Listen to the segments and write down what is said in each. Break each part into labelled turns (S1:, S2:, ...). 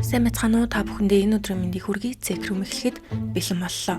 S1: Сайн байцгаана уу, та бүхэндээ энэ өдрийн мэндийг хүргэе. Зэкрүм эхлэхэд бэлэн боллоо.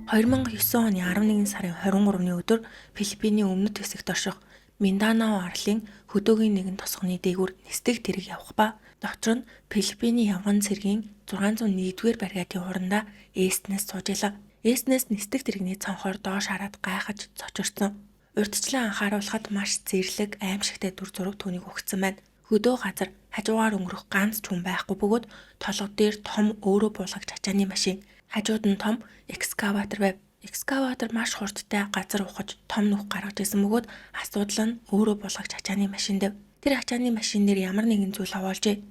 S1: 2009 оны 11 сарын 23-ны өдөр Филиппиний өмнөд хэсэгт орших Минданао арлын хөдөөгийн нэгэн тосгоны дээгүүр нисдэг тэрэг явах ба дотор нь Филиппиний явган цэргийн 601-р бригадын хурандаа Эстнес сууж байлаа. Эстнес нисдэг тэрэгний цонхоор доош хараад гайхаж цочирдсон. Урьдчилан анхааруулхад маш зэрлэг, аимшигтай дүр зураг түүнийг өгсөн байна. Хөдөө газар хажуугаар өнгөрөх ганц ч хүн байхгүй бөгөөд толгод дээр том өөрөө буулгагч ачааны машин, хажууд нь том экскаватор байв. Экскаватор маш хурдтай газар ухаж том нүх гаргаж исэн бөгөөд асуудал нь өөрөө буулгагч ачааны машин дэв. Тэр ачааны машин дээр ямар нэгэн зүйл ховоолжээ.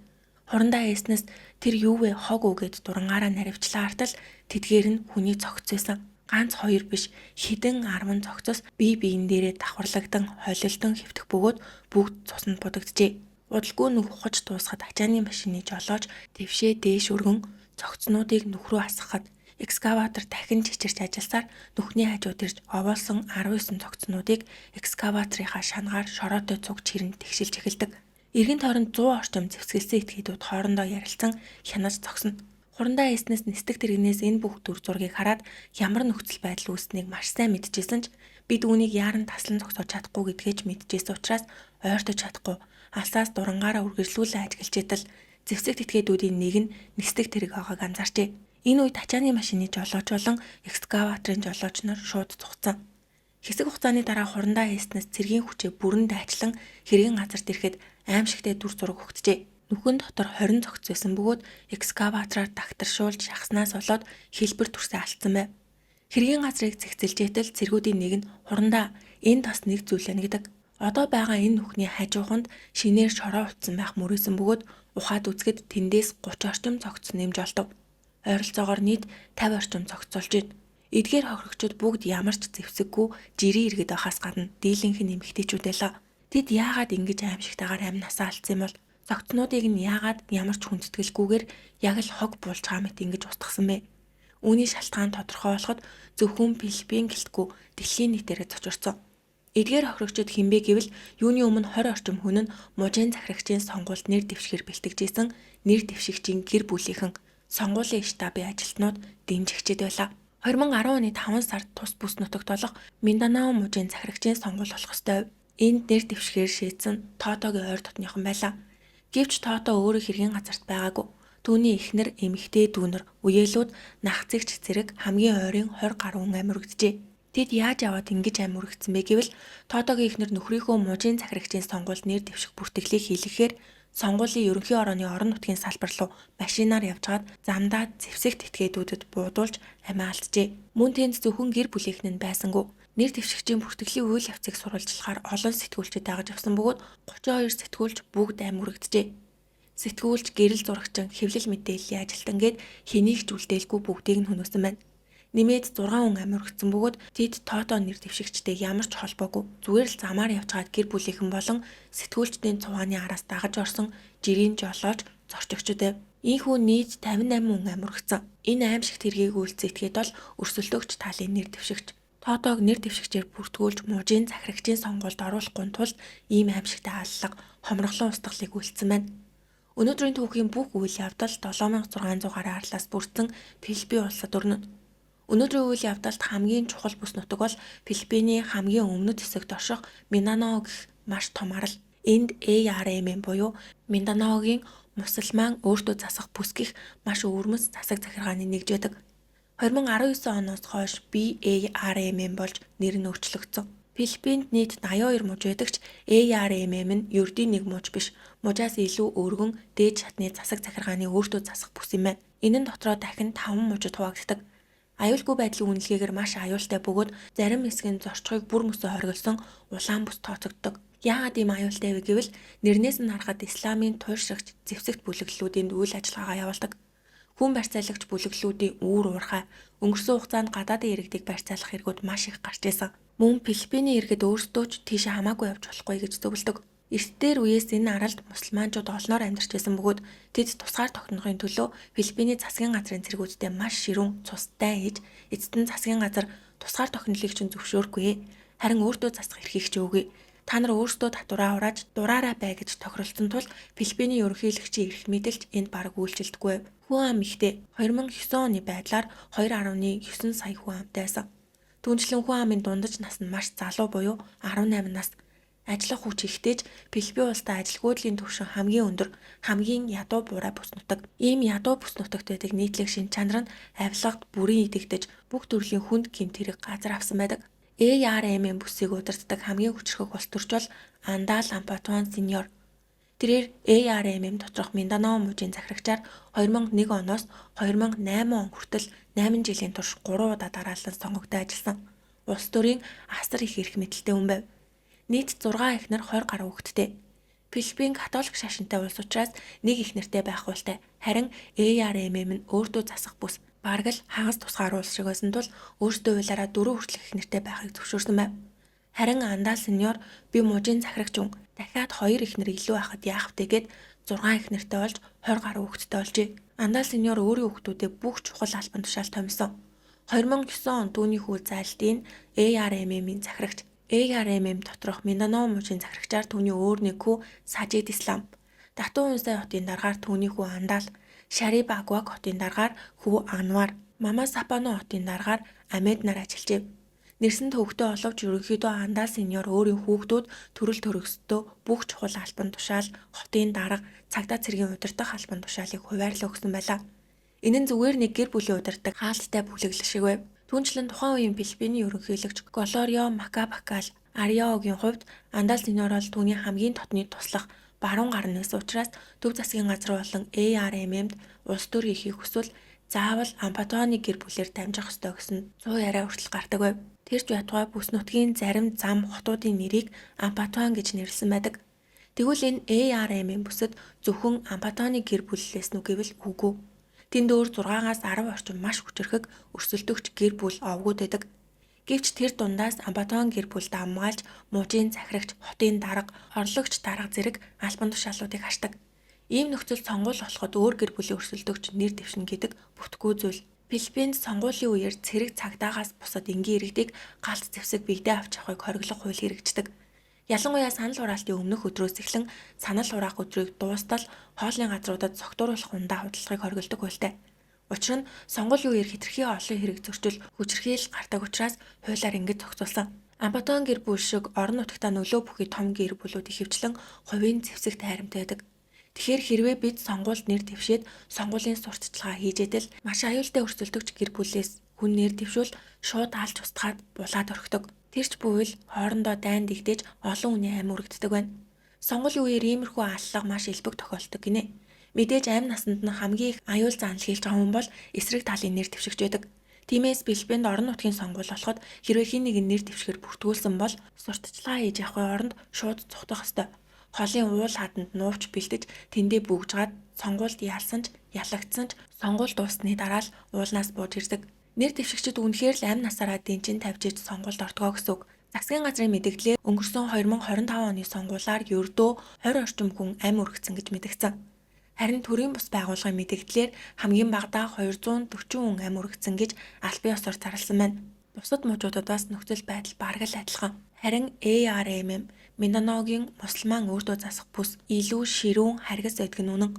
S1: Хурандаа ээснээс тэр юу вэ, хог уу гэд дурангаараа наривчлаа артал тэдгээр нь хүний цогц байсан. Ганц хоёр биш, хэдэн 10 цогцос бие биен дээрээ давхарлагдан холилдон хэвтэх бөгөөд бүгд цуснд будагджээ. Удалгүй нүх ухаж дуусахад ачааны машины жолооч твшээ дээш өргөн цогцнуудыг нүх рүү асгахад экскаватор дахин чичирч ажилласаар нүхний хажууд ирж овоолсон 19 цогцнуудыг экскаваторынхаа шанагаар шороотой цуг чирэн тэгшилж эхэлдэг. Эргэн тойронд 100 орчим зэвсгэлсэн этгээдүүд хоорондоо ярилцан хянаж зогсно. Хурандаа ээснээс нисдэг тэрэгнээс энэ бүх дүр зургийг хараад ямар нөхцөл байдал үүссэнийг маш сайн мэдчихсэн ч бид үүнийг яаран таслан зогсоож чадахгүй гэдгээ ч мэдчихсэн учраас ойртож чадахгүй алсаас дурангаараа үргэлжлүүлэн ажиглаж идэл зэвсэг этгээдүүдийн нэг нь нисдэг тэрэг байгааг анзаарчээ. Энэ үед ачааны машины жолооч болон экскаваторын жолооч нар шууд цугцсан. Хэсэг хугацааны дараа хурандаа ээснээс цэргийн хүчээ бүрэн дайчлан хэргийн газарт ирэхэд аимшигтай дүр зураг өгдөжээ. Нүхэн дотор 20 цогц байсан бөгөөд экскаватораар дагтаршуулж шахснаас болоод хэлбэр төрсөө алдсан байв. Хэргийн газрыг зэгцэлж итэл цэргүүдийн нэг нь хурандаа энд бас нэг зүйл байна гэдэг. Одоо байгаа энэ нүхний хажууханд шинээр шороо утсан байх мөрөөсөн бөгөөд ухаад үзэхэд тэндээс 30 орчим цогц нэмж олдов. Ойролцоогоор нийт 50 орчим цогц болж байна. Эдгээр хохирогчид бүгд ямар ч зэвсэггүй жирийн иргэд байхаас гадна дийлэнх нь эмэгтэйчүүд байлаа. Тэд яагаад ингэж аимшигтайгаар амь насаа алдсан юм бол? Цогцнуудыг нь яагаад ямар ч хүндэтгэлгүйгээр яг л хог булж байгаа мэт ингэж устгасан бэ? Үүний шалтгаан тодорхой болоход зөвхөн Филиппин гэлтгүй дэлхийн нийтээрээ цочирдсон. Эдгээр хохирогчид хэн бэ гэвэл юуны өмнө 20 орчим хүн нь мужийн захирагчийн сонгуульд нэр дэвшихээр бэлтгэжсэн нэр дэвшигчийн гэр бүлийнхэн, сонгуулийн штабын ажилтнууд, дэмжигчид байлаа. 2010 оны 5 сард тус бүс нутагт болох Минданао мужийн захирагчийн сонгуул болох ёстой. Энд нэр дэвшихээр шийдсэн Тоотогийн ойр дотныхон байлаа. Гэвч Тоото өөрөө хэргийн газарт байгаагүй. Түүний эхнэр, эмэгтэй дүүнер, үеэлүүд, нах зэгч зэрэг хамгийн ойрын 20 гаруй хүн амь өргөджээ. Тэд яаж яваад ингэж амь өргөцсөн бэ гэвэл Тоотогийн эхнэр нөхрийнхөө мужийн захирагчийн сонгуульд нэр дэвших бүртгэлийг хийлгэхээр сонгуулийн ерөнхий орооны орон нутгийн салбар руу машинаар явжгаад замдаа зэвсэгт этгээдүүдэд буудуулж амиа алджээ. Мөн тэнд зөвхөн гэр бүлийнхэн нь байсангүй. Нэр дэвшигчийн бүртгэлийн үйл явцыг сурвалжлахаар олон сэтгүүлчид дагаж явсан бөгөөд 32 сэтгүүлч бүгд амь өргөджээ. Сэтгүүлч, гэрэл зурагчин, хэвлэл мэдээллийн ажилтан гээд хэнийг ч үлдээлгүй бүгдийг нь хөнөөсөн байна. Нэмээд 6 хүн амь өргөцсөн бөгөөд тэд Тоотоо нэр дэвшигчтэй ямар ч холбоогүй зүгээр л замаар явжгаад гэр бүлийнхэн болон сэтгүүлчдийн цувааны араас дагаж орсон жирийн жолооч, зорчигчид байв. Ийхүү нийт 58 хүн амь өргөцсөн. Энэ аимшигт хэргийг үйлдсэн этгээд бол өрсөлдөөгч талын нэр дэвшигч. Тоотоог нэр дэвшигчээр бүртгүүлж мужийн захирагчийн сонгуульд оруулахгүй тулд ийм аимшигтай аллага, хомроглон устгалыг үйлдсэн байна. Өнөөдрийн түүхийн бүх үйл явдал 7600 гаруй арлаас бүрдсэн Филиппин улсад өрнө. Өнөөдрийн үйл явдалд хамгийн чухал бүс нутаг бол Филиппиний хамгийн өмнөд хэсэгт орших Минданао гэх маш том арал. Энд ARMM буюу Минданаогийн мусульман өөртөө засах бүс гэх маш өвөрмөц засаг захиргааны нэгж байдаг. 2019 оноос хойш BARMM болж нэр нь өөрчлөгдсөн. Филиппинд нийт 82 муж байдаг ч ARMM нь ердийн нэг муж биш. Мужаас илүү өргөн дээд шатны засаг захиргааны өөртөө засах бүс юм байна. Энэ нь дотроо дахин 5 мужид хуваагддаг. Аюулгүй байдлын үнэлгээгээр маш аюултай бөгөөд зарим хэсэг нь зорчгыг бүр мөсөө хоригдсон улаан бүс тооцогддог. Яагаад ийм аюултай вэ гэвэл нэрнээс нь харахад исламын туйлшигч зэвсэгт бүлэглэлүүдийн үйл ажиллагаагаа явуулдаг. Хүн барьцаалагч бүлэглэлүүдийн үүр уурхай өнгөрсөн хугацаанд гадаадын иргэдийг барьцаалах хэрэгүүд маш их гарч исэн. Мөн Филиппиний иргэд өөрсдөө ч тийшээ хамаагүй явж болохгүй гэж зөвлөдөг. Эрт дээр үеэс энэ аралд мусульманчууд олноор амьдарч байсан бөгөөд тэд тусгаар тогтнохын төлөө Филиппиний засгийн газрын цэргүүдтэй маш ширүүн цустай ээж эцэст нь засгийн газар тусгаар тохинолыг чинь зөвшөөрөхгүй. Харин өөртөө засах эрхийг ч өгье. Та нар өөрсдөө татвараа хурааж дураараа бай гэж тохиролцсон тул Филиппиний ерөнхийлөгчийн эрх мэдэлч энд бараг үйлчилдэггүй. Хүн ам ихтэй 2009 оны байдлаар 2.9 сая хүн амтай байсан. Түүнчлэн хүн амын дундаж нас нь маш залуу буюу 18 нас. Ажиллах хүч ихтэй ч Филиппин улстай ажилгүйдлийн түвшин хамгийн өндөр, хамгийн ядуу буурай бүс нутаг. Ийм ядуу бүс нутагт байдаг нийтлэг шинж чанар нь авилгад бүрэн идэгдэж бүх төрлийн хүнд гэмт хэрэг газар авсан байдаг. ARMM бүсийг удирддаг хамгийн хүчирхэг улс төрч бол Андал Ампатуан Сеньор. Тэрээр ARMM доторх Минданао мужийн захирагчаар 2001 оноос 2008 он хүртэл 8 жилийн турш 3 удаа дараалан сонгогдсон ажилласан. Улс төрийн асар их эрх мэдэлтэй хүн байв. Нийт 6 эхнэр 20 гаруй хүүхэдтэй. Филиппин католик шашинтай улс учраас нэг эхнэртэй байх хуультай. Харин ARMM нь өөртөө засах бүс бараг л хагас тусгаар улс шиг байсан тул өөртөө хуулиараа 4 хүртэлх эхнэртэй байхыг зөвшөөрсөн байв. Харин Андал сеньор би мужийн захирагч хүн. Дахиад 2 эхнэр илүү байхад яах вэ гэд 6 эхнэртэй болж 20 гаруй хүүхэдтэй болжээ. Андал сеньор өөрийн хүүхдүүдэд бүх чухал албан тушаал томьсон. 2009 он түүний хүү Зайлдын ARMM-ийн захирагч. ARMM доторх Минданао мужийн захирагчаар түүний өөр нэг хүү Сажид Ислам, Датуу Унсай хотын даргаар түүний хүү Андал, Шариб Агваг хотын даргаар хүү Анвар, Мама Сапано хотын даргаар Амед нар ажиллажээ. Нэрсэн төвөгтэй боловч ерөнхийдөө Андал сеньор өөрийн хүүхдүүд төрөл төрөсдөө бүх чухал албан тушаал, хотын дарга, цагдаа цэргийн удирдах албан тушаалыг хуваарлаа өгсөн байлаа. Энэ нь зүгээр нэг гэр бүлийн удирддаг хаалттай бүлэглэл шиг байв. Түүнчлэн тухайн үеийн Филиппиний ерөнхийлөгч Глорио Макапакал Ариаогийн хувьд Андал сеньор бол түүний хамгийн дотны туслах баруун гар нь байсан учраас төв засгийн газар болон ARMM-д улс төр хийхийг хүсвэл заавал Ампатуаны гэр бүлээр дамжих ёстой гэсэн 100 яриа хүртэл гардаг байв. Тэр ч байтугай бүс нутгийн зарим зам хотуудын нэрийг Ампатуан гэж нэрлэсэн байдаг. Тэгвэл энэ ARMM бүсэд зөвхөн Ампатуаны гэр бүллээс нү гэвэл үгүй. Тэнд өөр 6-аас 10 орчим маш хүчирхэг өрсөлдөгч гэр бүл овгууд байдаг. Гэвч тэр дундаас Ампатуан гэр бүл давмгаалж мужийн захирагч, хотын дарга, орлогч дарга зэрэг албан тушаалуудыг хашдаг. Ийм нөхцөл сонгуул болоход өөр гэр бүлийн өрсөлдөгч нэр дэвшнэ гэдэг бүтггүй зүйл. Филиппинд сонгуулийн үеэр цэрэг цагдаагаас бусад энгийн иргэдийг галт зэвсэг биедээ авч явахыг хориглох хууль хэрэгждэг. Ялангуяа санал хураалтын өмнөх өдрөөс эхлэн санал хураах өдрийг дуустал хоолны газруудад согтууруулах ундаа худалдахыг хориглодог хуультай. Учир нь сонгуулийн үеэр хэтэрхий олон хэрэг зөрчил хүчирхийлэл гардаг учраас хуулиар ингэж зохицуулсан. Ампатуан гэр бүл шиг орон нутагтаа нөлөө бүхий том гэр бүлүүд ихэвчлэн хувийн зэвсэгт хайрамтай байдаг. Тэгэхээр хэрвээ бид сонгуульд нэр дэвшээд сонгуулийн сурталчилгаа хийж идэл маш аюултай өрсөлдөгч гэр бүлээс хүн нэр дэвшвэл шууд алж устгаад булаад орхидог. Тэр ч бүүл хоорондоо дайн дэгдэж олон хүний амь үрэгддэг байна. Сонгуулийн үеэр иймэрхүү аллага маш элбэг тохиолддог гинэ. Мэдээж амь насанд нь хамгийн их аюул заналхийлж байгаа хүн бол эсрэг талын нэр дэвшигч байдаг. Тиймээс Филиппинд орон нутгийн сонгуул болоход хэрвээ хэн нэгэн нэр дэвшихээр бүртгүүлсэн бол сурталчилгаа хийж явахын оронд шууд цухтах ёстой. Холын уул хаданд нуувч бэлдэж тэндээ бүүгжгаад сонгуульд ялсан ч ялагдсан ч сонгуул дууссаны дараа л уулнаас бууж ирдэг. Нэр дэвшигчид үнэхээр л амь насаараа дэнчин тавьж иж сонгуульд ордгоо гэсэн үг. Засгийн газрын мэдэгдлээр өнгөрсөн 2025 оны сонгуулиар ердөө 20 орчим хүн амь өргөцсөн гэж мэдгдсэн. Харин төрийн бус байгууллагын мэдэгдлээр хамгийн багадаа 240 хүн амь өргөцсөн гэж албан ёсоор зарласан байна. Бусад мужуудад бас нөхцөл байдал бараг л адилхан. Харин ARMM Минданаогийн мусульман өөртөө засах бүс илүү ширүүн харгас байдаг нь үнэн.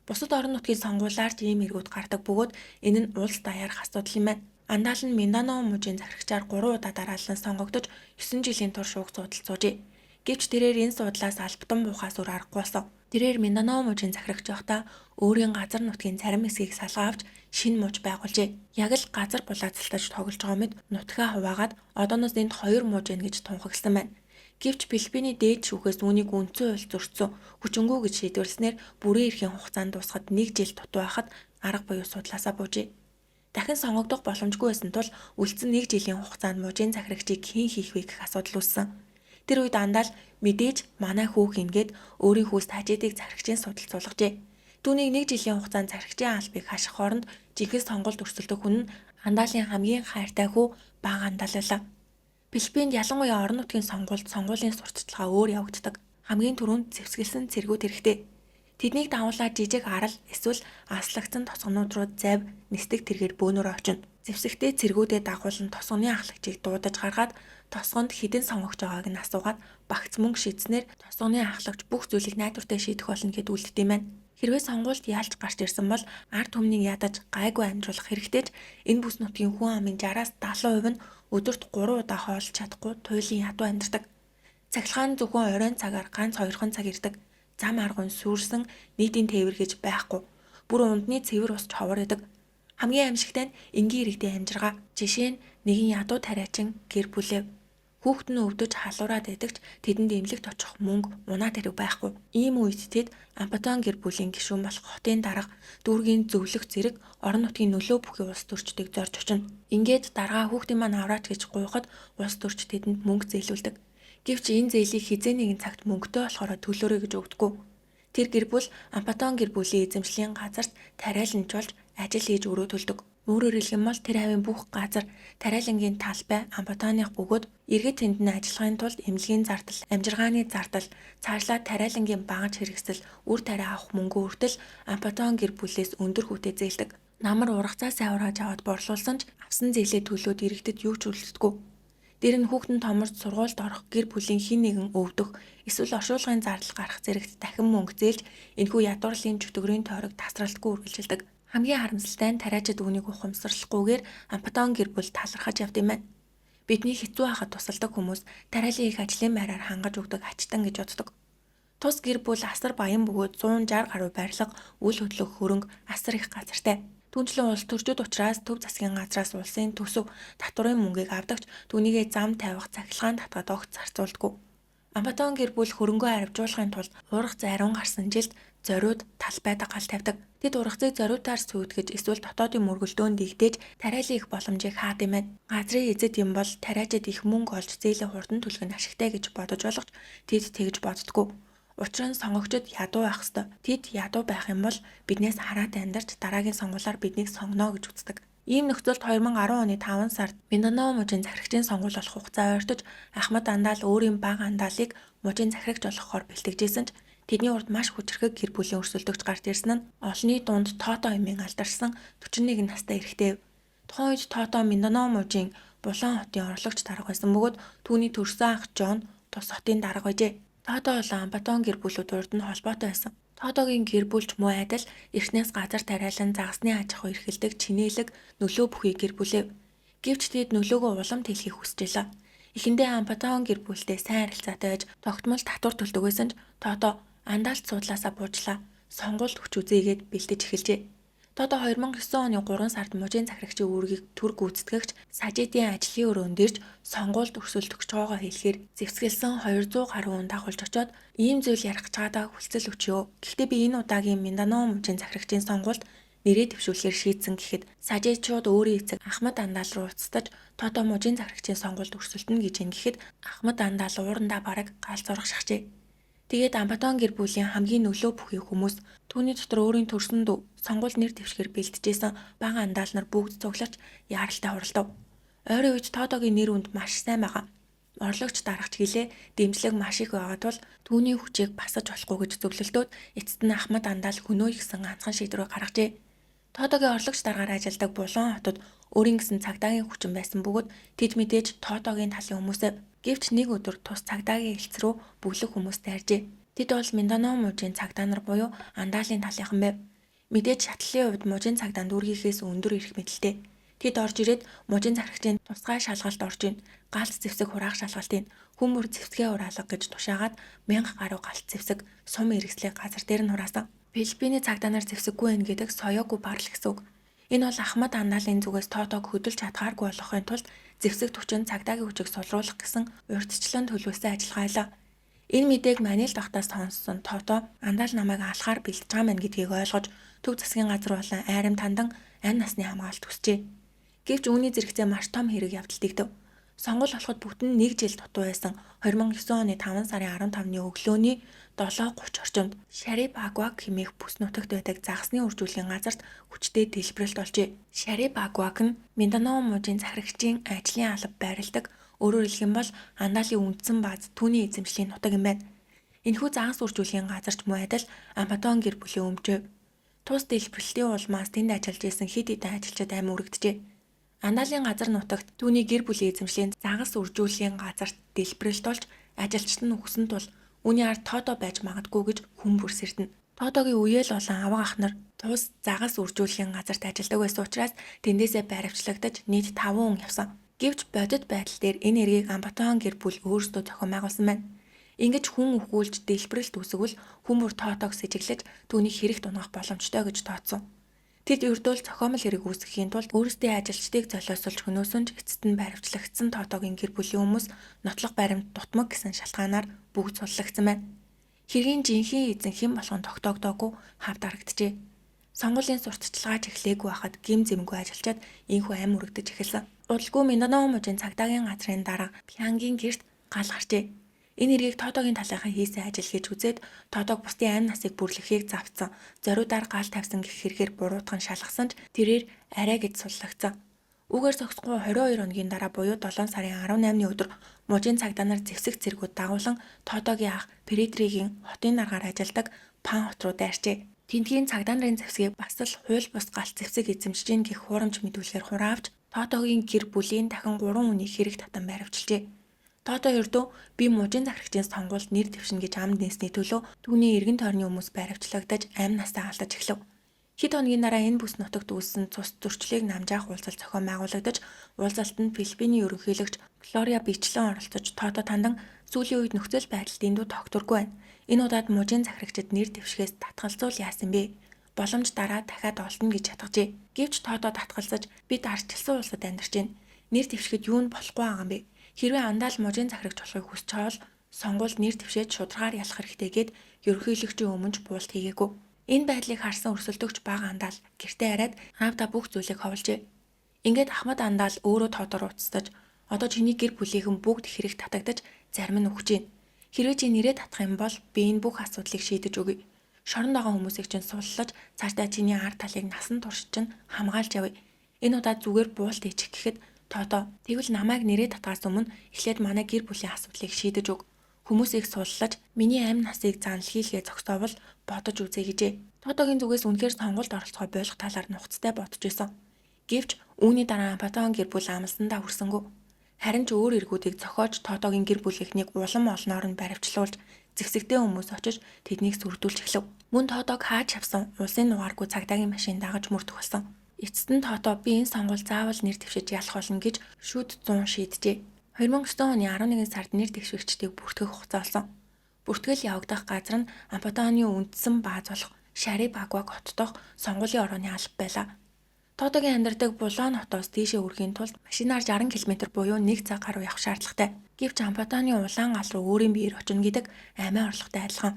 S1: Бусад орон нутгийн сонгуулиар ч ийм эргүүд гардаг бөгөөд энэ нь улс даяарх асуудал юм байна. Андал нь Минданао мужийн захирагчаар 3 удаа дараалан сонгогдож 9 жилийн турш уг суудалд суужээ. Гэвч тэрээр энэ суудлаас албатан буухаас өөр аргагүй болсон. Тэрээр Минданао мужийн захирагч байхдаа өөрийн газар нутгийн зарим хэсгийг салгаа авч шинэ муж байгуулжээ. Яг л газар булаацалтаж тоглож байгаа мэт нутгаа хуваагаад одооноос энд 2 муж байна гэж тунхагласан байна. Гэвч Филиппиний дээд шүүхээс үүнийг үндсэн хууль зөрчсөн хүчингүй гэж шийдвэрлэснээр бүрэн эрхийн хугацаанд дуусахад 1 жил дутуу байхад арга буюу судлаасаа буужээ. Дахин сонгогдох боломжгүй байсан тул үлдсэн 1 жилийн хугацаанд мужийн захирагчийг хэн хийх вэ гэх асуудал үүссэн. Тэр үед Андал мэдээж манай хүү хийнгээд өөрийн хүүс Тажидыг захирагчийн судалд суулгажээ. Түүнийг 1 жилийн хугацаанд захирагчийн албыг хаших хооронд жинхэнэ сонгуульд өрсөлдөх хүн нь Андалийн хамгийн хайртай хүү Бага Андал байлаа. Филиппинд ялангуяа орон нутгийн сонгуульд сонгуулийн сурталчилгаа өөр явагддаг. Хамгийн түрүүнд зэвсгэлсэн цэргүүд хэрэгтэй. Тэднийг дагуулаад жижиг арал эсвэл аслагдсан тосгонууд руу зав нисдэг тэргээр бөөнөрөө очино. Зэвсэгтэй цэргүүдээ дагуулan тосгоны ахлагчийг дуудаж гаргаад тосгонд хэдэн сонгогч байгааг нь асуугаад багц мөнгө шийдснээр тосгоны ахлагч бүх зүйлийг найдвартай шийдэх болно гэд үлддэг юм байна. Хэрвээ сонгуульд ялж гарч ирсэн бол ард түмнийг ядаж гайгүй амьдруулах хэрэгтэй ч энэ бүс нутгийн хүн амын 60-аас 70% нь өдөрт 3 удаа хооллож чадахгүй туйлын ядуу амьдардаг. Цахилгаан нь зөвхөн оройн цагаар ганц хоёрхон цаг ирдэг. Зам аргун сүрсэн нийтийн тээвэр гэж байхгүй. Бүр ундны цэвэр ус ч ховор байдаг. Хамгийн аимшигтай нь энгийн иргэдийн амжиргаа. Жишээ нь нэгэн ядуу тариачин гэр бүлээ. Хүүхэд нь өвдөж халуураад байдаг ч тэдэнд эмнэлэгт очих мөнгө унаа тэрэг байхгүй. Ийм үед тэд Ампатон гэр бүлийн гишүүн болох хотын дарга, дүүргийн зөвлөх зэрэг орон нутгийн нөлөө бүхий улс төрчдийг зорж очино. Ингээд даргаа хүүхдийн маань авраач гэж гуйхад улс төрч тэдэнд мөнгө зээлүүлдэг. Гэвч энэ зээлийг хэзээ нэгэн цагт мөнгөтэй болохоро төлөөрэй гэж өгдөггүй. Тэр гэр бүл Ампатон гэр бүлийн эзэмшлийн газарт тариаланж болж ажил хийж өрөө төлдөг. Өөрөөр хэлэх юм бол тэр хавийн бүх газар тариалангийн талбай Ампатоных бөгөөд иргэд тэнд нь ажиллахын тулд эмнэлгийн зардал, амжиргааны зардал, цаашлаад тариалангийн багаж хэрэгсэл, үр тариа авах мөнгө хүртэл Ампатон гэр бүлээс өндөр хүүтэй зээлдэг. Намар ургацаа сайн урааж аваад борлуулсан ч авсан зээлээ төлөөд иргэдэд юу ч үлддэггүй. Дээр нь хүүхэд нь томорч сургуульд орох, гэр бүлийн хэн нэгэн өвдөх, эсвэл оршуулгын зардал гарах зэрэгт дахин мөнгө зээлж энэхүү ядуурлын чөтгөрийн тойрог тасралтгүй үргэлжилдэг. Хамгийн харамсалтай нь тариачид үүнийг ухамсарлахгүйгээр Ампатон гэр бүл талархаж явд юм байна. Бидний хэцүү байхад тусалдаг хүмүүс тариалан их ажлын байраар хангаж өгдөг ачтан гэж боддог. Тус гэр бүл асар баян бөгөөд 160 гаруй барилга, үл хөдлөх хөрөнгө асар их газартай. Түүнчлэн улс төрчид учраас төв засгийн газраас улсын төсөв татварын мөнгийг авдаг ч түүнийгээ зам тавих, цахилгаан татгаад огт зарцуулдаггүй. Ампатон гэр бүл хөрөнгөө аривжуулахын тулд уурах зариун гарсан жилд зориуд талбай дагаал тавьдаг. Тэд ургацыг зориудаар сүйтгэж эсвэл дотоодын мөргөлдөөнд игдээж тариалан их боломжийг хаад юм байна. Газрын эзэд юм бол тариачид их мөнгө олж зээлээ хурдан төлөх нь ашигтай гэж бодож болох ч тэд тэгж боддоггүй. Учир нь сонгогчид ядуу байх ёстой. Тэд ядуу байх юм бол биднээс хараад амьдарч дараагийн сонгуулиар биднийг сонгоно гэж үздэг. Ийм нөхцөлд 2010 оны 5 сард Минданао мужийн захирагчийн сонгуул болох хугацаа ойртож Ахмад Андаал өөрийн бага Андаалыг мужийн захирагч болгохоор бэлтгэжсэн ч тэдний урд маш хүчирхэг гэр бүлийн өрсөлдөгч гарч ирсэн нь олонний дунд Тото хэмээн алдаршсан 41 настай эрэгтэй. Тухайн үед Тото Минданао мужийн Булан хотын орлогч дарга байсан бөгөөд түүний төрсөн ах Жон тус хотын дарга байжээ. Тото болон Ампатон гэр бүлүүд урд нь холбоотой байсан. Тотогийн гэр бүл ч муу адил эртнээс газар тариалан загасны аж ахуй эрхэлдэг чинээлэг нөлөө бүхий гэр бүлээ. Гэвч тэд нөлөөгөө улам тэлхийг хүсэж байлаа. Эхэндээ Ампатон гэр бүлтэй сайн харилцаатай байж тогтмол татвар төлдөг байсан ч Тото андаалт суудлаасаа буужлаа. Сонгуульд хүч үзээгээд бэлдэж эхэлжээ. Тото 2009 оны 3 сард мужийн захирагчийн үүргийг төр гүйцэтгэгч Сажидын ажлын өрөөнд ирж сонгуульд өрсөлдөх гэж хэлэхээр зэвсгэлсэн 200 гаруй хүн дагуулж очоод ийм зүйл ярих гэж байгаадаа хүлцэл өчөө. Гэхдээ би энэ удаагийн Минданао мужийн захирагчийн сонгуульд нэрээ дэвшүүлэхээр шийдсэн гэхэд Сажид шууд өөрийн эцэг Ахмад Андаал руу уцтаж Тото мужийн захирагчийн сонгуульд өрсөлдөнө гэж ин гэхэд Ахмад Андаал уурандаа бараг гал зурх шахжээ. Тэгээд Ампатон гэр бүлийн хамгийн нөлөө бүхий хүмүүс түүний дотор өөрийн төрсөн дүү сонгуульд нэр дэвшгээр бэлтжижсэн бага андаал нар бүгд цугларч яаралтай хуралдав. Ойрын үед Тотогийн нэр хүнд маш сайн байгаа. Орлогч дарагч гэлээ дэмжлэг маш их байгаа тул түүний хүчийг басаж болохгүй гэж зөвлөлдөөд эцэст нь Ахмад андаал хөнөөе гэсэн ганцхан шийдвэр гаргажээ. Тотогийн орлогч даргаар ажилладаг Булан хотод өөрийн гэсэн цагдаагийн хүчин байсан бөгөөд тэд мэдээж Тотогийн талын хүмүүсээ. Гэвч нэг өдөр тус цагдаагийн элц рүү бөглөх хүмүүс дайржээ. Тэд бол Минданао мужийн цагдаа нар буюу Андаалын талынхан байв. Мэдээж шатлалын хувьд мужийн цагдаа дүүргийнхээс өндөр эрх мэдэлтэй. Тэд орж ирээд мужийн захирагчийн тусгай шалгалт орж ийн. Галт зэвсэг хураах шалгалтын хүн бүр зэвсгээ хураалга гэж тушаагаад 1000 гаруй галт зэвсэг сум эргэслийг газар дээр нь хураасан. Филиппиний цагдаа нар зэвсэггүй байх гэдэг соёогүй барал гэсэн үг. Энэ бол Ахмад Андаалын зүгээс Тотог хөдөлж чадхааргүй болгохын тулд зэвсэг түчин цагдаагийн хүчийг сулруулах гэсэн урьдчилан төлөвлөсөн ажиллагаа байлаа. Энэ мэдээг Манил дахтаас сонссон Тото Андаал намайг алахаар бэлдэж байгаа мэн гэдгийг ойлгож төв засгийн газар болон айрам тандан ань насны хамгаалалт хүсжээ. Гэвч үүний зэрэгцээ маш том хэрэг явдал тэгдэв. Сонгуул болоход бүтэн нэг жил дутуу байсан 2009 оны 5 сарын 15-ны өглөөний 7:30 орчимд Шари Багваг хэмээх бүс нутагт байдаг загасны үржүүлгийн газарт хүчтэй дэлбэрэлт болжээ. Шари Багваг нь Минданао мужийн захирагчийн ажлын алба байрладаг. Өөрөөр хэлэх юм бол Андаалын үндсэн бааз түүний эзэмшлийн нутаг юм байна. Энэхүү загас үржүүлгийн газарч муу адил Ампатон гэр бүлийн өмчөө. Тус дэлбэрэлтийн улмаас тэнд ажиллаж исэн хэд хэдэн ажилчид амь үрэгджээ. Андаалын газар нутагт түүний гэр бүлийн эзэмшлийн загас үржүүлгийн газарт дэлбэрэлт болж ажилчид нь үхсэн тул үүний ард Тото байж магадгүй гэж хүн бүр сэрдэнэ. Тотогийн үеэл болон авга ах нар тус загас үржүүлгийн газарт ажилладаг байсан учраас тэндээсээ баривчлагдаж нийт 5 хүн явсан. Гэвч бодит байдал дээр энэ эргийг Амбатон гэр бүл өөрсдөө зохион байгуулсан байна. Ингэж хүн үхүүлж дэлбэрэлт үүсвэл хүн бүр Тотог сэжиглэж түүнийг хэрэгт унгах боломжтой гэж тооцсон. Тэд ердөөл зохиомл хэрэг үүсгэхийн тулд өөрсдийн ажилчдыг золиослж хөнөөсөн ч эцэст нь баривчлагдсан Тотогийн гэр бүлийн хүмүүс нотлох баримт дутмаг гэсэн шалтгаанаар бүгд суллагдсан байна. Хэргийн жинхэнэ эзэн хэн болох нь тогтоогдоогүй хав дарагджээ. Сонгуулийн сурталчилгааж эхлээгүй байхад гим зэмгүй ажилчид ийнхүү ам үрэгдэж эхэлсэн. Удалгүй Минданао мужийн цагдаагийн газрын дарга Пянгийн гэрт гал гарчээ. Энэ хэргийг Тотогийн талынхан хийсэн ажил гэж үзээд Тотог бусдын амь насыг бүрлэхийг завцсан, зориудаар гал тавьсан гэх хэрэгээр буруутган шалгасан ч тэрээр арай гэж суллагдсан. Үүгээр зогсохгүй 22 хоногийн дараа буюу 7 сарын 18-ны өдөр мужийн цагдаа нар зэвсэг цэргүүд дагуулan Тотогийн ах Передригийн хотын даргаар ажилладаг Пан хот руу дайрчээ. Тэндхийн цагдаа нарын зэвсгийг бас л хууль бус галт зэвсэг эзэмшиж гин гэх хуурамч мэдүүлгээр хураавч Тотогийн гэр бүлийн дахин 3 хүнийг хэрэг татан баривчилжээ. Тото ердөө би мужийн захирагчийн сонгуульд нэр дэвшинэ гэж амд нээсний төлөө түүний эргэн тойрны хүмүүс баривчлагдаж амь насаа алдаж эхлэв. Хэд хоногийн дараа энэ бүс нутагт үүссэн цус зөрчлийг намжаах уулзалт зохион байгуулагдаж, уулзалтанд Филиппиний ерөнхийлөгч Глория Бичлэн оролцож Тото тандан сүүлийн үед нөхцөл байдал дэндүү тогтворгүй байна. Энэ удаад мужийн захирагчид нэр дэвшихээс татгалзуул яасан бэ? Боломж дараа дахиад олдоно гэж шатгажээ. Гэвч Тото татгалзаж бид ардчилсан улсад амьдарч байна. Нэр дэвшихэд юу нь болохгүй байгаа юм бэ? Хэрвээ андаал мужийн захирагч болохыг хүсч байгаа бол сонгуульд нэр дэвшээд шударгаар ялах хэрэгтэй гэд ерөнхийлөгчийн өмнө ч буулт хийгээгүй. Энэ байдлыг харсан өрсөлдөгч бага андаал гэртээ хараад аавдаа бүх зүйлийг ховлжээ. Ингээд Ахмад андаал өөрөө Тотоор уцтаж одоо чиний гэр бүлийнхэн бүгд хэрэг татагдаж зарим нь үхэж байна. Хэрвээ чи нэрээ татах юм бол би энэ бүх асуудлыг шийдэж өгье. Шоронд байгаа хүмүүсийг чинь суллаж цаашдаа чиний ар талыг насан турш чинь хамгаалж явъя. Энэ удаа зүгээр буулт хийчих гэхэд Тото тэгвэл намайг нэрээ татгаас өмнө эхлээд манай гэр бүлийн асуудлыг шийдэж өг. Хүмүүсийг суллаж миний амь насыг занлахийлгээ зогсоовол бодож үзье гэжээ. Тотогийн зүгээс үнэхээр сонгуульд оролцохоо болох талаар нухацтай бодож исэн. Гэвч үүний дараа Ампатон гэр бүл амлсандаа хүрсэнгүй. Харин ч өөр эргүүдийг зохиож Тотогийн гэр бүлийнхнийг улам олноор нь баривчлуулж зэвсэгтэй хүмүүс очиж тэднийг сүрдүүлж эхлэв. Мөн Тотог хааж явсан улсын нугааргүй цагдаагийн машин дагаж мөрдөх болсон. Эцэст нь Тото би энэ сонгуул заавал нэр дэвшиж ялах болно гэж шүд 100 шийджээ. 2009 оны 11 сард нэр дэвшигчдийг бүртгэх хугацаа болсон. Бүртгэл явагдах газар нь Ампатоны үндсэн бааз болох Шари Багваг хот дахь сонгуулийн орооны алба байлаа. Тотогийн амьдардаг Булон хотоос тийшээ хүрэхийн тулд машинаар 60 км буюу 1 цаг гаруй явах шаардлагатай. Гэвч Ампатоны улаан гал руу өөрийн биеэр очино гэдэг амиа орлохтой адилхан.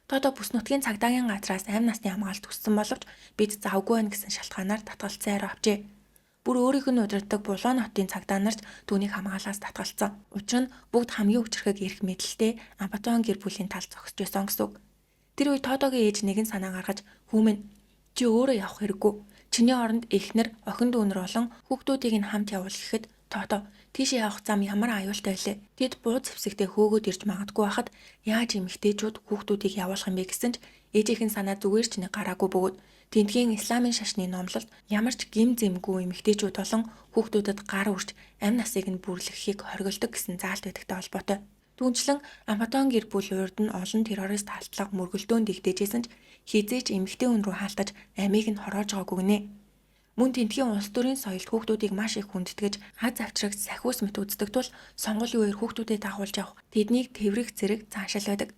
S1: Тото бүс нутгийн цагдаагийн газраас амь насны хамгаалалт хүссэн боловч бид завгүй байна гэсэн шалтгаанаар татгалцсан хариу авчээ. Бүр өөрийнх нь удирддаг Булон хотын цагдаа нар ч түүнийг хамгаалаас татгалцсан. Учир нь бүгд хамгийн хүчирхэг эрх мэдэлтэй Ампатон гэр бүлийн талд зогсож байсан гэсэн үг. Тэр үе Тотогийн ээж нэгэн санаа гаргаж "Хүүмэн чи өөрөө явах хэрэггүй. Чиний оронд эхнэр, охин дүүнер болон хүүхдүүдийг нь хамт явуул" гэхэд Тото тийшээ явах зам ямар аюултай байлээ. Тэд буу зэвсэгтэй хөөгөөд ирж магадгүй байхад яаж эмэгтэйчүүд хүүхдүүдийг явуулах юм бэ гэсэн ч ээжийнх нь санаа зүгээр ч нэг гараагүй бөгөөд тэндхийн исламын шашны номлолд ямар ч гим зэмгүй эмэгтэйчүүд болон хүүхдүүдэд гар үрж амь насыг нь бүрлэхийг хориглодог гэсэн заалт байдагтай холбоотой. Түүнчлэн Ампатон гэр бүл урд нь олон террорист халдлага мөргөлдөөнд дэгдээжсэн ч хэзээ ч эмэгтэй хүн рүү хаалтаж амийг нь хороож байгаагүй гинэ. Мөн тэндхийн улс төрийн соёлд хүүхдүүдийг маш их хүндэтгэж, аз авчрагч сахиус мэт үздэг тул сонгуулийн үеэр хүүхдүүдэд дагуулж явах, тэднийг тэврэх зэрэг заашил байдаг.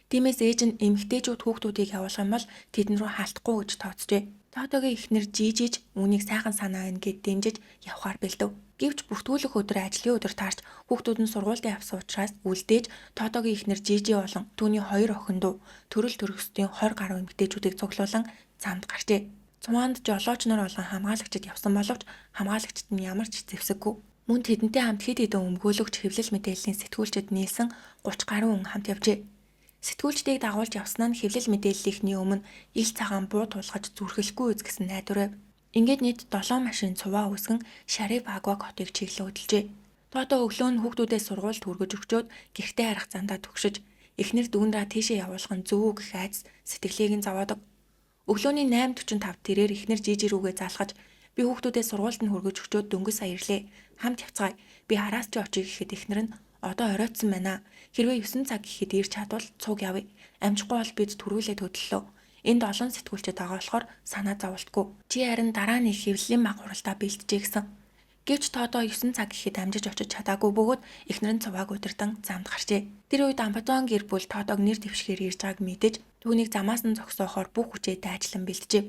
S1: Тиймээс ээж нь эмэгтэйчүүд хүүхдүүдийг явуулах юм бол тэдэн рүү хаалтахгүй гэж тооцжээ. Тотогийн эхнэр Жижиж үүнийг сайхан санаа байна гэд дэмжиж явахаар бэлдэв. Гэвч бүртгүүлэх өдөр ажлын өдөр таарч хүүхдүүд нь сургуульд явсан учраас үлдээж Тотогийн эхнэр Жижи болон түүний хоёр охин дүү төрөл төрөсдийн 20 гаруй эмэгтэйчүүдийг цуглуулан замд гарчээ. Цуваанд жолооч нар болон хамгаалагчид явсан боловч хамгаалагчид нь ямар ч зэвсэггүй. Мөн тэдэнтэй хамт хэд хэдэн өмгөөлөгч хэвлэл мэдээллийн сэтгүүлчид нийлсэн 30 гаруй хүн хамт явжээ. Сэтгүүлчдийг дагуулж явсан нь хэвлэл мэдээллийнхний өмнө ил цагаан буу тулгаж зүрхлэхгүй үз гэсэн найдвар байв. Ингээд нийт 7 машин цуваа үүсгэн Шариф Агваг хотыг чиглэн хөдөлжээ. Тото өглөө нь хүүхдүүдээ сургуульд хүргэж өгчөөд гэртээ харах замдаа түгшиж эхнэр дүүнраа тийшээ явуулах нь зөв үү гэх айдас сэтгэлийг нь зовоодог. Өглөөний 8:45 тэрээр эхнэр Жижи рүүгээ залхаж Би хүүхдүүдээ сургуульд нь хүргэж өчөөд дөнгөж сая ирлээ. Хамт явцгаая. Би араас чи очие гэхэд эхнэр нь одоо оройтсон байна. Хэрвээ 9 цаг гэхэд ирж чадвал цуг явъя. Амжихгүй бол бид түрүүлээд хөдлөлөө. Энд олон сэтгүүлчид байгаа болохоор санаа зоволтгүй. Чи харин дараа нь их хэвлэлийн баг хуралдаа бэлджээ гэсэн. Гэвч Тоодоо 9 цаг гэхэд амжиж очиж чадаагүй бөгөөд эхнэр нь цувааг удирдан замд гарчээ. Тэр үед Амбатон гэр бүл Тоодоог нэр дэвшгээр ирж байгааг мэдэж түүнийг замаас нь зогсоохоор бүх хүчээ дайчлан бэлджээ.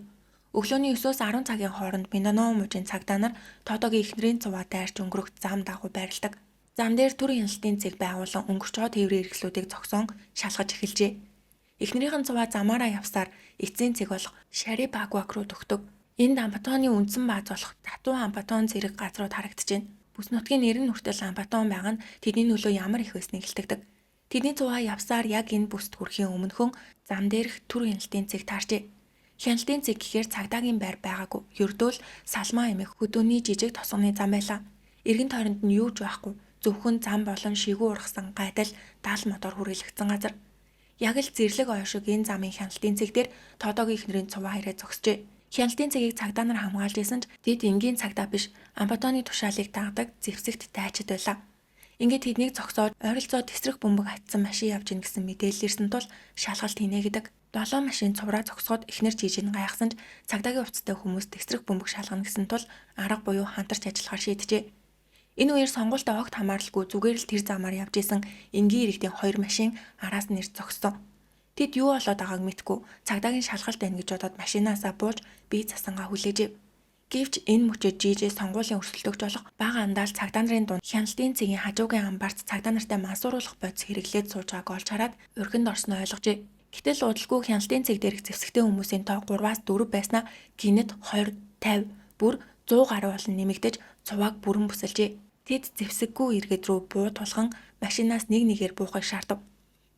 S1: Өглөөний 9-өөс 10 цагийн хооронд Минданао мужийн цагдаа нар Тоодоогийн эхнэрийн цуваа дайрч өнгөрөх зам дагуу байрладаг. Зам дээр төр хяналтын цэг байгуулан өнгөрч байгаа тээврийн хэрэгслүүдийг зогсоон шалгаж эхэлжээ. Эхнэрийнх нь цуваа замаараа явсаар эцсийн цэг болох Шари Багвак руу төгтөг. Энд Амбатоны үндсэн бааз болох Тату Амбатон зэрэг газрууд харагджээ. Бүс нутгийн нэр нь хүртэл Амбатон байгаа нь тэдний нөлөө ямар их байсныг илтгэдэг. Тэдний цуваа явсаар яг энэ бүст хүрэхийн өмнөхөн зам дээрх төр хяналтын цэг таарчээ. Хяналтын цэг гэхээр цагдаагийн байр байгаагүй. Ердөө л Салмаа эмэх хөдөөний жижиг тосгоны зам байлаа. Эргэн тойронд нь юу ч байхгүй. Зөвхөн зам болон шигүү ургасан гайдал даал мотор хүрээлэгдсэн газар. Яг л зэрлэг ой шиг энэ замын хяналтын цэг дээр Тоодоогийн эхнэрийн цуваа ирээ зогсжээ. Хяналтын цэгийг цагдаа нар хамгаалж исэн ч тэд энгийн цагдаа биш, Амбатоны тушаалыг дагдаг зэвсэгт дайчид байлаа. Ингээд тэднийг зогсоож ойролцоо тэсрэх бөмбөг атсан машин явж ийн гэсэн мэдээлэл ирсэн тул шалгалт хийнэ гэдэг. 7 машин цувраа зогсоход эхнэр жижиг нь гайхсан ч цагдаагийн хувцастай хүмүүс тэсрэх бөмбөг шалгана гэсэн тул арга буюу хантарч ажиллахаар шийджээ. Энэ үеэр сонгуультай огт хамааралгүй зүгээр л тэр замаар явж исэн энгийн иргэдийн 2 машин араас нь ирж зогссон. Тэд юу болоод байгааг мэдэхгүй цагдаагийн шалгалт байна гэж бодоод машинаасаа бууж бие засангаа хүлээжээ. Гэвч энэ мөчөд жижээ сонгуулийн өрсөлдөгч болох бага андаал цагдаа нарын дунд хяналтын цэгийн хажуугийн амбарт цагдаа нартай мансууруулах бодис хэрэглээд сууж байгааг олж хараад ургинд орсноо ойлгожээ. Гэтэл удалгүй хяналтын цэг дээрх зэвсэгтэй хүмүүсийн тоо 3-аас 4 байснаа гинэт 20, 50, бүр 100 гаруй олон нэмэгдэж цувааг бүрэн бүсэлжээ. Тэд зэвсэггүй иргэд рүү буу тулган машинаас нэг нэгээр буухыг шаардав.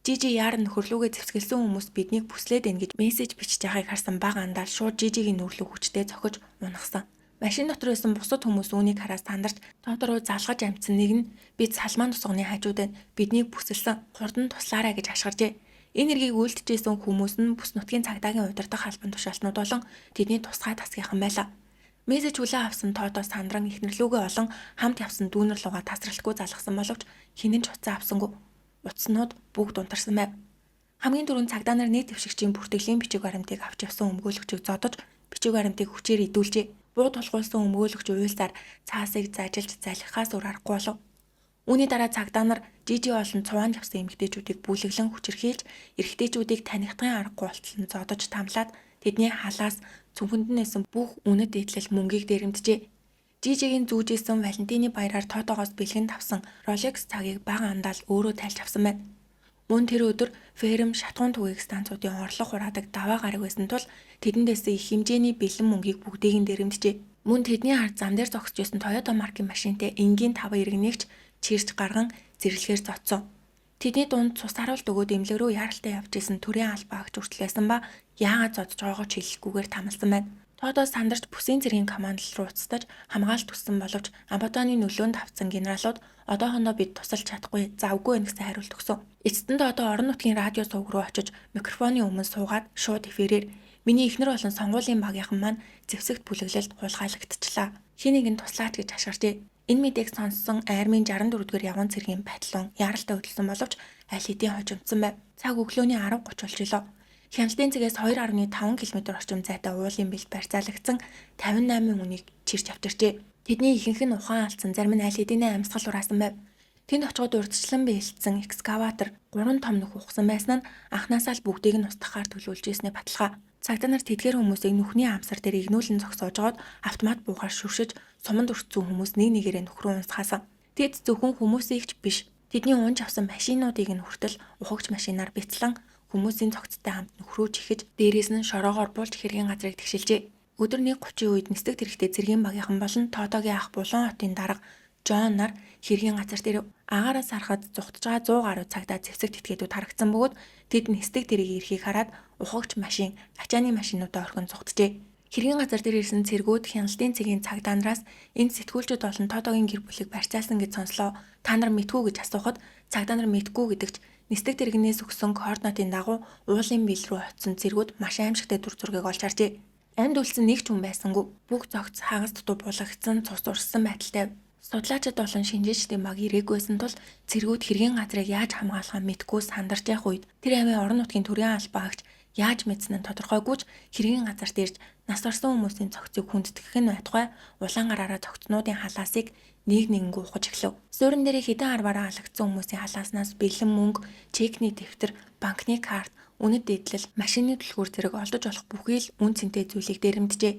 S1: Жижи яаран нөхөрлүүгээ зэвсгэлсэн хүмүүс биднийг бүслээд байна гэж мессеж бичиж байгааг харсан бага андаал шууд Жижигийн нүрлүү хүчтэй цохиж унахсан. Машин дотор байсан бусад хүмүүс үүнийг хараад сандарч Тоодоо руу залгаж амжсан нэг нь бид Салман тусганы хажууд байна. Биднийг бүсэлсэн. Хурдан туслаарай гэж хашгиржээ. Энэ эргийг үйлдэжсэн хүмүүс нь бүс нутгийн цагдаагийн удирдах албан тушаалтнууд болон тэдний тусгай тасгийнхан байлаа. Мессеж хүлээн авсан Тоодоо сандран эхнэрлүүгээ олон хамт явсан дүүнер лугаа тасралтгүй залгасан боловч хинэн ч утсаа авсангүй. Утаснууд бүгд унтарсан байв. Хамгийн түрүүнд цагдаа нар нийт дэвшигчийн бүртгэлийн бичиг баримтыг авч явсан өмгөөлөгчийг зодож бичиг баримтыг хүчээр идүүлжээ. Буу тулгуулсан өмгөөлөгч уйлсаар цаасыг зажилж залхихаас өөр аргагүй болов. Үүний дараа цагдаа нар Жижи болон цуваанд явсан эмэгтэйчүүдийг бүлэглэн хүчирхийлж эрэгтэйчүүдийг танихдахын аргагүй болтол нь зодож тамлаад тэдний халаас цүнхэнд нь байсан бүх үнэт эдлэл мөнгийг дээрэмджээ. Жижигийн зүүжсэн Валентины баяраар Тоодоогоос бэлгэнд авсан Rolex цагийг бага андаал өөрөө тайлж авсан байна. Мөн тэр өдөр ферм шатхуун түгээх станцуудын орлого хураадаг даваа гараг байсан тул тэдэндээс их хэмжээний бэлэн мөнгийг бүгдийг нь дээрэмджээ. Мөн тэдний ард зам дээр зогсож байсан Toyota маркийн машинтай энгийн 5 иргэнийгч чирч гарган зэрлэхээр зодсон. Тэдний дунд цус харуулт өгөөд эмнэлэг рүү яаралтай явж исэн төрийн албаа агч хүртэл байсан ба яагаад зодож байгаагаа ч хэлэхгүйгээр тамалсан байна. Тоодоо сандарч бүсийн цэргийн командл руу уцтаж хамгаалалт хүссэн боловч Амбатоны нөлөөнд автсан генералууд одоохондоо бид тусалж чадахгүй завгүй байна гэсэн хариулт өгсөн. Эцэст нь Тоодоо орон нутгийн радио сувг руу очиж микрофоны өмнө суугаад шууд эфирээр миний эхнэр болон сонгуулийн багийнхан маань зэвсэгт бүлэглэлд хулгайлагдчихлаа. Хэн нэгэн туслаач гэж хашгирчээ. Энэ мэдээг сонссон армийн 64-р явган цэргийн батальон яаралтай хөдөлсөн боловч аль хэдийн хожимдсан байв. Цаг өглөөний 10:30 болж илөө. Хяналтын цэгээс 2.5 км орчим зайтай уулын бэлд барьцаалагдсан 58 хүнийг чирч авчирчээ. Тэдний ихэнх нь ухаан алдсан, зарим нь аль хэдийнэ амьсгал хураасан байв. Тэнд очиход урьдчилан бэлдсэн экскаватор 3 том нүх ухсан байсан нь анхнаасаа л бүгдийг нь устгахаар төлөвлөж ирсний баталгаа. Цагдаа нар тэдгээр хүмүүсийг нүхний амсар дээр игнүүлэн зогсоож жоод автомат буугаар шүршиж суманд өртсөн хүмүүс нэг нэгээрээ нүх рүү унсгаасан. Тэд зөвхөн хүмүүсийг ч биш, тэдний унж авсан машинуудыг нь хүртэл ухагч машинаар бяцлан хүмүүсийн цогцтой хамт нүх рүү чихэж дээрээс нь шороогоор буулж хэргийн газрыг тэгшилжээ. Өдөр 1:30-ийн үед нисдэг тэрэгтэй цэргийн багийнхан болон Тоодоогийн ах Булан хотын дарга Жон нар хэргийн газар дээр агаараас харахад зугтаж байгаа 100 гаруй цагдаа зэвсэгт этгээдүүд харагдсан бөгөөд тэд нисдэг тэрийг ирэхийг хараад ухагч машин, ачааны машинуудаа орхин зугтжээ. Хэргийн газар дээр ирсэн цэргүүд хяналтын цэгийн цагдаа нараас энэ сэтгүүлчүүд болон Тоодоогийн гэр бүлийг барьцаалсан гэж сонслоо. Та нар мэдхүү гэж асуухад цагдаа нар мэдгүй гэдэгч нисдэг тэрэгнээс өгсөн координатын дагуу уулын бил рүү очсон цэргүүд маш аимшигтай дүр зургийг олж харжээ. Амьд үлдсэн нэг ч хүн байсангүй. Бүх зогц хагас дутуу булагдсан, цус урссан байдалтай. Судлаачид болон шинжээчдийн баг ирээгүйсэн тул цэргүүд хэргийн газрыг яаж хамгаалахаа мэдэхгүй сандарч явах үед тэр аймын орон нутгийн төрийн албан агч яаж мэдсэн нь тодорхойгүй ч хэргийн газарт ирж нас барсан хүмүүсийн цогцыг хүндэтгэх нь байтугай улаан гараараа цогцнуудын халаасыг нэг нэгэнгүү ухаж эхлэв. Суурин дээрээ хэдэн арваараа алагдсан хүмүүсийн халааснаас бэлэн мөнгө, чекний дэвтэр, банкны карт, үнэт дээдлэл, машины түлхүүр зэрэг олдож болох бүхий л үн цэнтэй зүйлийг дээрэмджээ.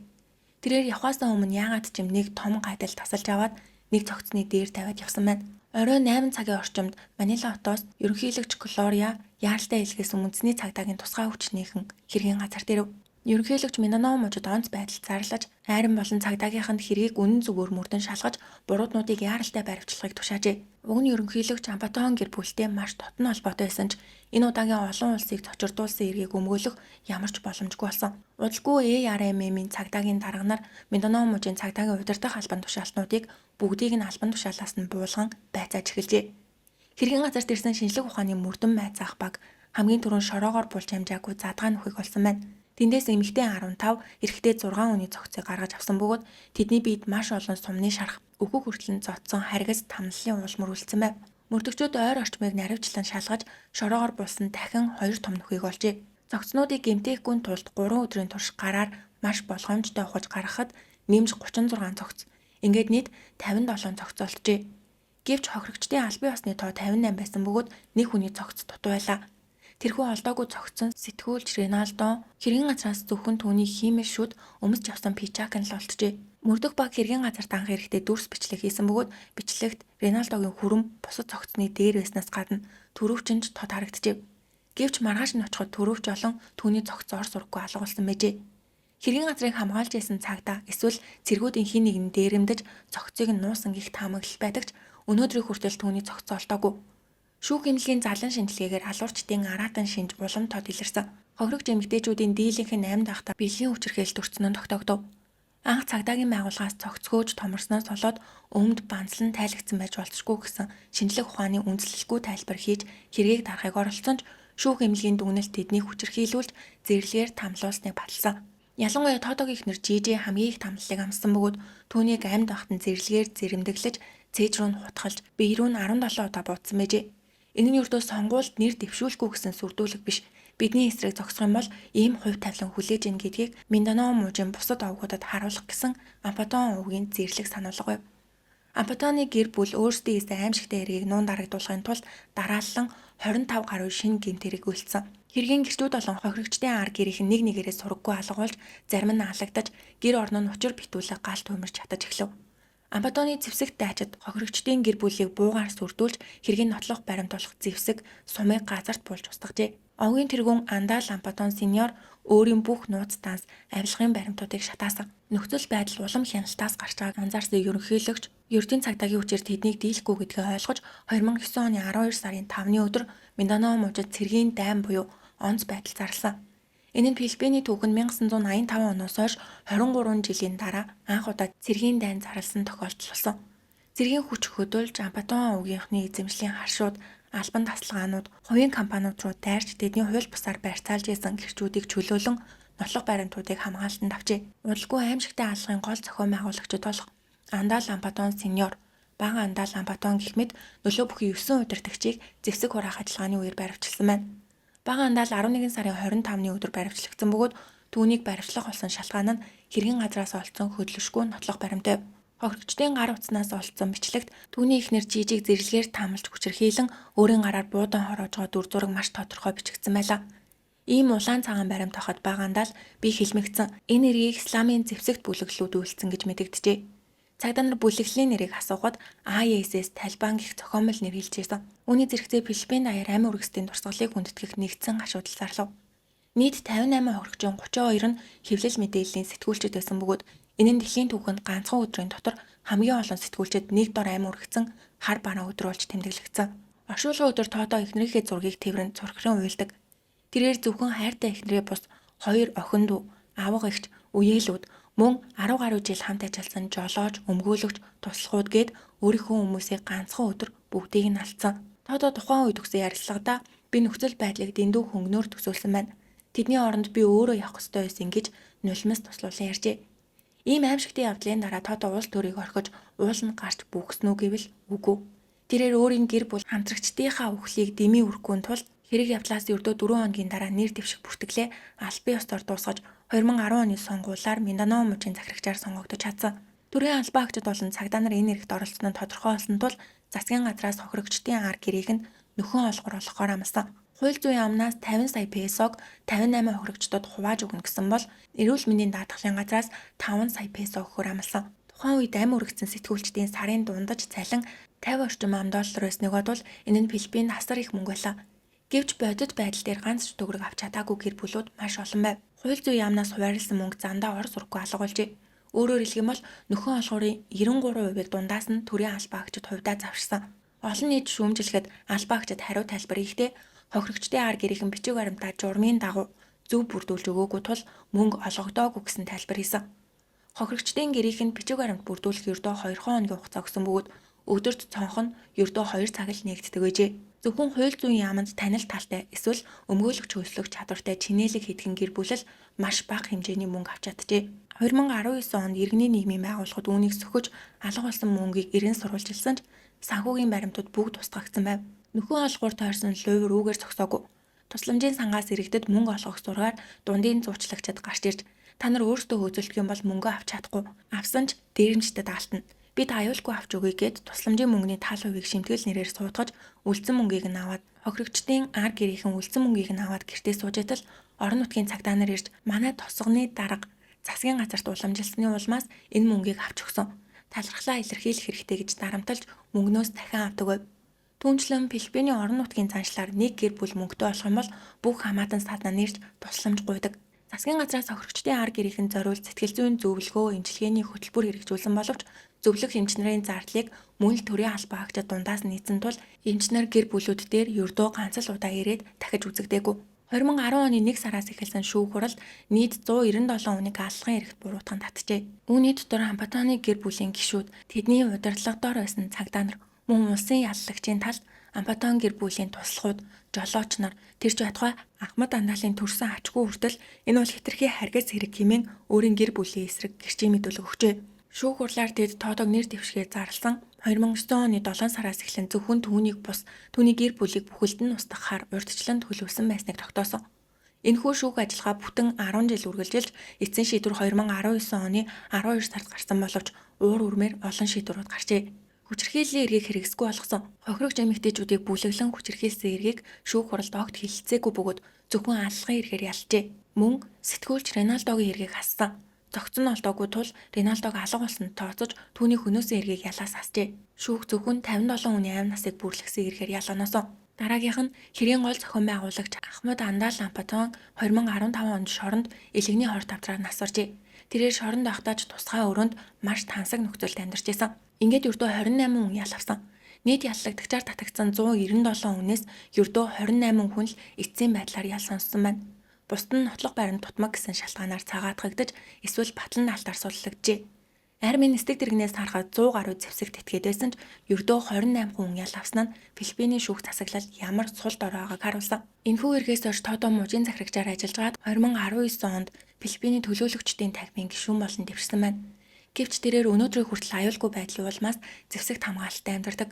S1: Тэрээр явхаасаа өмнө яагаад ч юм нэг том гайдал тасалж аваад нэг цогцны дээр тавиад явсан байна. Орой 8 цагийн орчимд Манила хотоос ерөнхийлөгч Глория яаралтай илгээсэн үндэсний цагдаагийн тусгай хүчнийхэн хэргийн газарт ирэв. Ерөнхийлөгч Минданао мужид онц байдал зарлаж, айран болон цагдаагийнханд хэргийг үнэн зүгээр мөрдөн шалгаж, буруутнуудыг яаралтай баривчлахыг тушаажээ. Уг нь ерөнхийлөгч Ампатон гэр бүлтэй маш дотно холбоотой байсан ч энэ удаагийн олон улсыг цочирдуулсан эргийг өмгөөлөх ямар ч боломжгүй болсон. Удалгүй ARMM-ийн цагдаагийн дарга нар Минданао мужийн цагдаагийн удирдах албан тушаалтнуудыг бүгдийг нь албан тушаалаас нь буулган байцааж эхэлжээ. Хэргийн газарт ирсэн шинжлэх ухааны мөрдөн майцаах баг хамгийн түрүүнд шороогоор булж амжаагүй задгаа нөхийг олсон байна. Тэндээс эмэгтэй 15, эрэгтэй 6 хүний цогцыг гаргаж авсан бөгөөд тэдний биед маш олон сумны шарх, өөхөх хүртэл нь зодсон харгас тамлалын уулмөр үлдсэн байв. Мөрдөгчүүд ойр орчмыг наривчлан шалгаж, шороогоор булсан дахин 2 том нөхийг олжээ. Цогцнуудыг гэмтээхгүй тулд 3 өдрийн турш гараар маш болгоомжтой ухаж гаргахад нэмж 36 цогц, ингээд нийт 57 цогц олджээ. Гэвч хохирогчдын албан ёсны тоо 58 байсан бөгөөд нэг хүний цогц дутуу байлаа. Тэрхүү олдоогүй цогцсон сэтгүүлч Реналдо хэргийн газраас зөвхөн түүний хиймэл шүд өмсч явсан пижак нь л олджээ. Мөрдөх баг хэргийн газарт анх ирэхдээ дүрс бичлэг хийсэн бөгөөд бичлэгт Реналдогийн хүрэн бусад цогцны дээр байснаас гадна түрүүвч нь ч тод харагджээ. Гэвч маргааш нь очиход түрүүвч болон түүний цогц ор сураггүй алга болсон байжээ. Хэргийн газрыг хамгаалж байсан цагдаа эсвэл цэргүүдийн хэн нэг нь дээрэмдэж цогцыг нь нуусан гэх таамаглал байдаг ч өнөөдрийг хүртэл түүний цогц олдоогүй. Шүүх эмнэлгийн залан шинжилгээгээр алуурчдын араатан шинж улам тод илэрсэн. Хохирогч эмэгтэйчүүдийн дийлэнх нь амьд байхдаа бэлгийн хүчирхийлэлд өртсөн нь тогтоогдов. Анх цагдаагийн байгууллагаас цогцгөөж томорсноос болоод өмд банзлан тайлагдсан байж болзошгүй гэсэн шинжлэх ухааны үндэслэлгүй тайлбар хийж хэргийг дарахыг оролдсон ч шүүх эмнэлгийн дүгнэлт тэднийг хүчирхийлүүлж зэрлэгээр тамлуулсныг баталсан. Ялангуяа Тодогийн эхнэр Жижи хамгийн их тамлалыг амссан бөгөөд түүнийг амьд байхад нь зэрлэгээр зэрэмдэглэж цээж рүү нь хутгалж бие рүү нь 17 удаа буудсан байжээ. Энэ нь ердөө сонгуульд нэр дэвшүүлэхгүй гэсэн сүрдүүлэг биш. Бидний эсрэг зогсох юм бол ийм хувь тавилан хүлээж ийн гэдгийг Минданао мужийн бусад овгуудад харуулах гэсэн Ампатон овгийн зэрлэг сануулга байв. Ампатоны гэр бүл өөрсдийн хийсэн аимшигтай эргийг нуун дарагдуулахын тулд дараалан 25 гаруй шинэ гэмт хэрэг үйлдсэн. Хэргийн гэрчүүд болон хохирогчдын ар гэрийнх нь нэг нэгээрээ сураггүй алга болж, зарим нь алагдаж, гэр орон нь учир битүүлэг галт хуймарч татаж эхлэв. Ампатоны зэвсэгт дайчид хохирогчдын гэр бүлийг буугаар сүрдүүлж хэргийг нотлох баримт болох зэвсэг сумыг газарт буулж устгажээ. Овгийн тэргүүн Андал Ампатон сеньор өөрийн бүх нууц данс авилгын баримтуудыг шатаасан. Нөхцөл байдал улам хяналтаас гарч байгааг анзаарсан ерөнхийлөгч ердийн цагдаагийн хүчээр тэднийг дийлэхгүй гэдгээ ойлгож 2009 оны 12 сарын 5-ны өдөр Минданао мужид цэргийн дайн буюу онц байдал зарласан. Энэ нь Филиппиний түүхэнд 1985 оноос хойш 23 жилийн дараа анх удаа цэргийн дайн зарласан тохиолдол болсон. Цэргийн хүч хөдөөлж Ампатон овгийнхны эзэмшлийн харшууд, албан тасалгаанууд, хувийн компаниуд руу дайрч тэдний хууль бусаар барьцаалж исэн гэрчүүдийг чөлөөлөн нотлох баримтуудыг хамгаалтанд авчээ. Удалгүй аимшигтай алгын гол зохион байгуулагчид болох Андал Ампатон сеньор, Бага Андал Ампатон гэх мэт нөлөө бүхий 9 удирдагчийг зэвсэг хураах ажиллагааны үеэр баривчилсан байна. Бага Андал 11 сарын 25-ны өдөр баривчлагдсан бөгөөд түүнийг баривчлах болсон шалтгаан нь хэргийн газраас олдсон хөдлөшгүй нотлох баримт байв. Хохирогчдын гар утаснаас олдсон бичлэгт түүний эхнэр Жижиг зэрлэгээр таамалж хүчирхийлэн өөрийн гараар буудан хороож байгаа дүр зураг маш тодорхой бичигдсэн байлаа. Ийм улаан цагаан баримт хахад Бага Андал би хилмигдсэн. Энэ эргийг исламын зэвсэгт бүлэглэлүүд үйлдсэн гэж мэдэгджээ. Цагдаа нар бүлэглэлийн нэрийг асуухад ISS Талибан гэх зохиомол нэр хэлжсэн. Үүний зэрэгцээ Филиппин даяар амь үргэсдийн турсгалыг хүндэтгэх нэгдсэн гашуудал зарлав. Нийт 58 хохирогчийн 32 нь хэвлэл мэдээллийн сэтгүүлчид байсан бөгөөд энэ нь дэлхийн түүхэнд ганцхан өдрийн дотор хамгийн олон сэтгүүлчид нэг дор амь үргэцэн хар бараан өдөр болж тэмдэглэгдсэн. Оршуулгын өдөр Тодо эхнэрийнхээ зургийг тэврэн цурхрын уйлдаг. Тэрээр зөвхөн хайртай эхнэрээ бус хоёр охин дүү, авга эгч, үеэлүүд мөн 10 гаруй жил хамт ажилласан жолооч, өмгөөлөгч, туслахууд гээд өөрийнхөө хүмүүсийг ганцхан өдөр бүгдийг нь алдсан. Тодо тухайн үед өгсөн ярилцлагадаа би нөхцөл байдлыг дэндүү хөнгөнөөр төсөөлсөн байна. Тэдний оронд би өөрөө явах ёстой байсан гэж нулимс туслуулан ярьжээ. Ийм аимшигтын явдлын дараа Тото уул төрийг орхиж ууланд гарч бүүгсэн үү гэвэл үгүй. Тэрээр өөрийн гэр бүл хамтрагчдынхаа үхлийг дэмий өрөхгүй тулд хэрэг явдлаас ердөө 4 хоногийн дараа нэр дэвших бүртгэлээ албан ёсоор дуусгаж 2010 оны сонгуулиар Минданао мужийн захирагчаар сонгогдож чадсан. Төрийн албан агчид болон цагдаа нар энэ хэрэгт оролцсон нь тодорхой болсон тул засгийн газраас хохирогчдын ар гэрээг нь нөхөн олгор олгохоор амласан. Хууль зүйн яамнаас 50 сая песог 58 хохирогчдод хувааж өгнө гэсэн бол эрүүл мэндийн даатгалын газраас 5 сая песо өгөхөөр амласан. Тухайн үед амь үргэцэн сэтгүүлчдийн сарын дундаж цалин 50 орчим ам доллар байсныг бодвол энэ нь Филиппинд асар их мөнгө байлаа. Гэвч бодит байдал дээр ганц ч төгрөг авч чадаагүй гэр бүлүүд маш олон байв. Хууль зүйн яамнаас хуваарлсан мөнгө замдаа ор сураггүй алга болжээ. Өөрөөр хэлэх юм бол нөхөн олгуурын 93%-ийг дундаас нь төрийн албан агчид хувьдаа завшсан. Олон нийт шүүмжлэхэд албан агчид хариу тайлбар хийхдээ хохирогчдын ар гэрийнхэн бичиг баримтаа журмын дагуу зөв бүрдүүлж өгөөгүй тул мөнгө олгогдоогүй гэсэн тайлбар хийсэн. Хохирогчдын гэрийнхэнд бичиг баримт бүрдүүлэх ердөө 2 хоногийн хугацаа өгсөн бөгөөд өдөрт цонх нь ердөө 2 цаг л нээгддэг байжээ. Зөвхөн хууль зүйн яаманд танил талтай эсвэл өмгөөлөгч хөлслөх чадвартай чинээлэг хийдгэн гэр бүл л маш бага хэмжээний мөнгө авч чаджээ. 2019 онд иргэний нийгмийн байгууллагууд үүнийг сөхөж алга болсон мөнгийг эрен сурвалжилсан ч санхүүгийн баримтууд бүгд устгагдсан байв. Нөхөн олгоор тойрсон луйвар үүгээр зогсоогүй. Тусламжийн сангаас иргэдэд мөнгө олгох зургаар дундын зуучлагчид гарч ирж та нар өөрсдөө хөөцөлдөх юм бол мөнгөө авч чадахгүй. Авсан ч дээрэмчтэй даалтна. Бид аюулгүй авч өгье гэд тусламжийн мөнгөний тал хувийг шимтгэл нэрээр суудгаж үлдсэн мөнгийг нь аваад хохирогчдын ар гэрийнхэн үлдсэн мөнгийг нь аваад гэртээ сууж ятал орон нутгийн цагдаа нар ирж манай тосгоны дарга засгийн газарт уламжилсны улмаас энэ мөнгийг авч өгсөн. Талархлаа илэрхийлэх хэрэгтэй гэж дарамталж мөнгнөөс дахин авдаг байв. Түүнчлэн Филиппиний орон нутгийн заншлаар нэг гэр бүл мөнгөтэй болох юм бол бүх хамаатан сааднаа нэрж тусламж гуйдаг. Засгийн газраас хохирогчдын ар гэрийнхэн зориулж сэтгэл зүйн зөвлөгөө, эмчилгээний хөтөлбөр хэрэгжүүлсэн боловч зөвлөх эмч нарын зардлыг мөн л төрийн албан агчид дундаас нийцсэн тул эмч нар гэр бүлүүд дээр ердөө ганц л удаа ирээд дахиж үзэгдээгүй. 2010 оны 1 сараас эхэлсэн шүүх хуралд нийт 197 хүнийг аллагын эрхт буруутган татжээ. Үүний дотор Ампатоны гэр бүлийн гишүүд, тэдний удирдлага дор байсан цагдаа нар, мөн улсын яллагчийн талд Ампатон гэр бүлийн туслахууд, жолооч нар, тэр ч байтугай Ахмад Андаалын төрсэн ачгүй хүртэл энэ бол хэтэрхий харгас хэрэг хэмээн өөрийн гэр бүлийн эсрэг гэрчийн мэдүүлэг өгчээ. Шүүх хурлаар тэд Тодог нэр дэвшгээр зарласан 2009 оны 7 сараас эхлэн зөвхөн түүнийг бус түүний гэр бүлийг бүхэлд нь устгахаар урьдчилан төлөвлөсөн байсныг тогтоосон. Энэхүү шүүх ажиллагаа бүтэн 10 жил үргэлжилж эцсийн шийдвэр 2019 оны 12 сард гарсан боловч уур үрмээр олон шийдвэрүүд гарчээ. Хүчирхийллийн эрхийг хэрэгсэхгүй болгосон. Хохирогч эмэгтэйчүүдийг бүлэглэн хүчирхийлсэн эрхийг шүүх хуралд огт хэлэлцээгүй бөгөөд зөвхөн аллагын эрхээр ялжээ. Мөн сэтгүүлч Реналдогийн эрхийг хассан. Зохицон олдоогүй тул Реналдог алга болсон тооцож түүний хөнөөсөн эрхийг ялаас асжээ. Шүүх зөвхөн 57 хүний амь насыг бүрлэхсэн эрхээр ял оноосон. Дараагийнх нь хэрийн гол зохион байгуулагч Ахмад Андал Ампатон 2015 онд шоронд элэгний хор тавдраар нас баржээ. Тэрээр шоронд байхдаа ч тусгай өрөөнд маш тансаг нөхцөлд амьдарч байсан. Ингээд ердөө 28 хүн ял авсан. Нийт яллагдагчаар татагдсан 197 хүнээс ердөө 28 хүн л эцсийн байдлаар ял сонссон байна. Бусд нь нотлох баримт тутмаг гэсэн шалтгаанаар цагаатгагдаж эсвэл батлан алтаар суллагджээ. Армийн нисдэг дэрэгнээс харахад 100 гаруй зэвсэг тэтгээд байсан ч ердөө 28 хүн ял авсан нь Филиппиний шүүх засаглал ямар сул дорой байгааг харуулсан. Энэхүү эргээс хойш Тодо мужийн захирагчаар ажиллаж байгаад 2019 онд Филиппиний төлөөлөгчдийн танхимын гишүүн болон дэвшсэн байна. Гэвч тэрээр өнөөдрийг хүртэл аюулгүй байдлын улмаас зэвсэгт хамгаалалттай амьдардаг.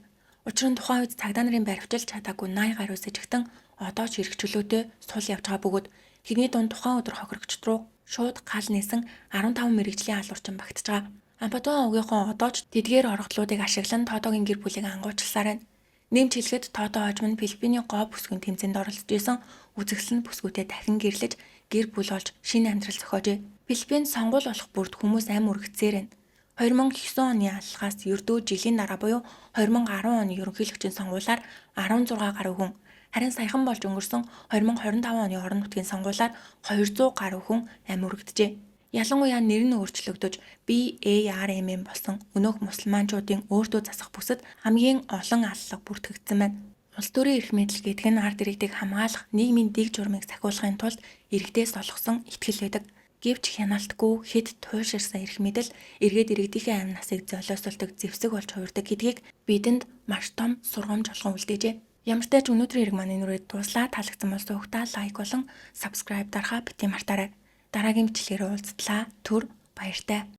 S1: Учир нь тухайн үед цагдаа нарын баривчилж чадаагүй 80 гаруй сэжигтэн одоо ч эрх чөлөөтэй сул явж байгаа бөгөөд тэрний дунд тухайн өдөр хохирогчд руу шууд гал нээсэн 15 мэргэжлийн алуурчин багтаж байгаа. Ампатон овгийнхон одоо ч тэдгээр оргодлуудыг ашиглан Тодогийн гэр бүлийг ангуйчилсаар байна. Нэмж хэлэхэд Тодо хожим нь Филиппиний гоо бүсгүйн тэмцээнд оролцож исэн үзэсгэлэн бүсгүйтэй дахин гэрлэж гэр бүл болж шинэ амьдрал зохиожээ. Филиппинд сонгуул болох бүрд хүмүүс амь үргэцээр байна. 2009 оны аллагаас ердөө жилийн дараа буюу 2010 оны ерөнхийлөгчийн сонгуулиар 16 гаруй хүн, харин саяхан болж өнгөрсөн 2025 оны орон нутгийн сонгуулиар 200 гаруй хүн амь үргэджээ. Ялангуяа нэр нь өөрчлөгдөж BARMM болсон өнөөх мусульманчуудын өөртөө засах бүсэд хамгийн олон аллага бүртгэгдсэн байна. Улс төрийн эрх мэдэл гэдэг нь ард иргэдийг хамгаалах, нийгмийн дэг журмыг сахиулахын тулд иргэдээс олгосон итгэл байдаг. Гэвч хяналтгүй хэд туйлширсан эрх мэдэл эргээд иргэдийнхээ амь насыг золиослдог зэвсэг болж хувирдаг гэдгийг бидэнд маш том сургамж болгон үлдээжээ. Ямартай ч өнөөдрийн хэрэг маань энэ үрээд дууслаа. Таалагдсан бол суугтаа лайк болон subscribe дарахаа битгий мартаарай. Дараагийн бичлэгээр уулзтлаа. Түр баяртай.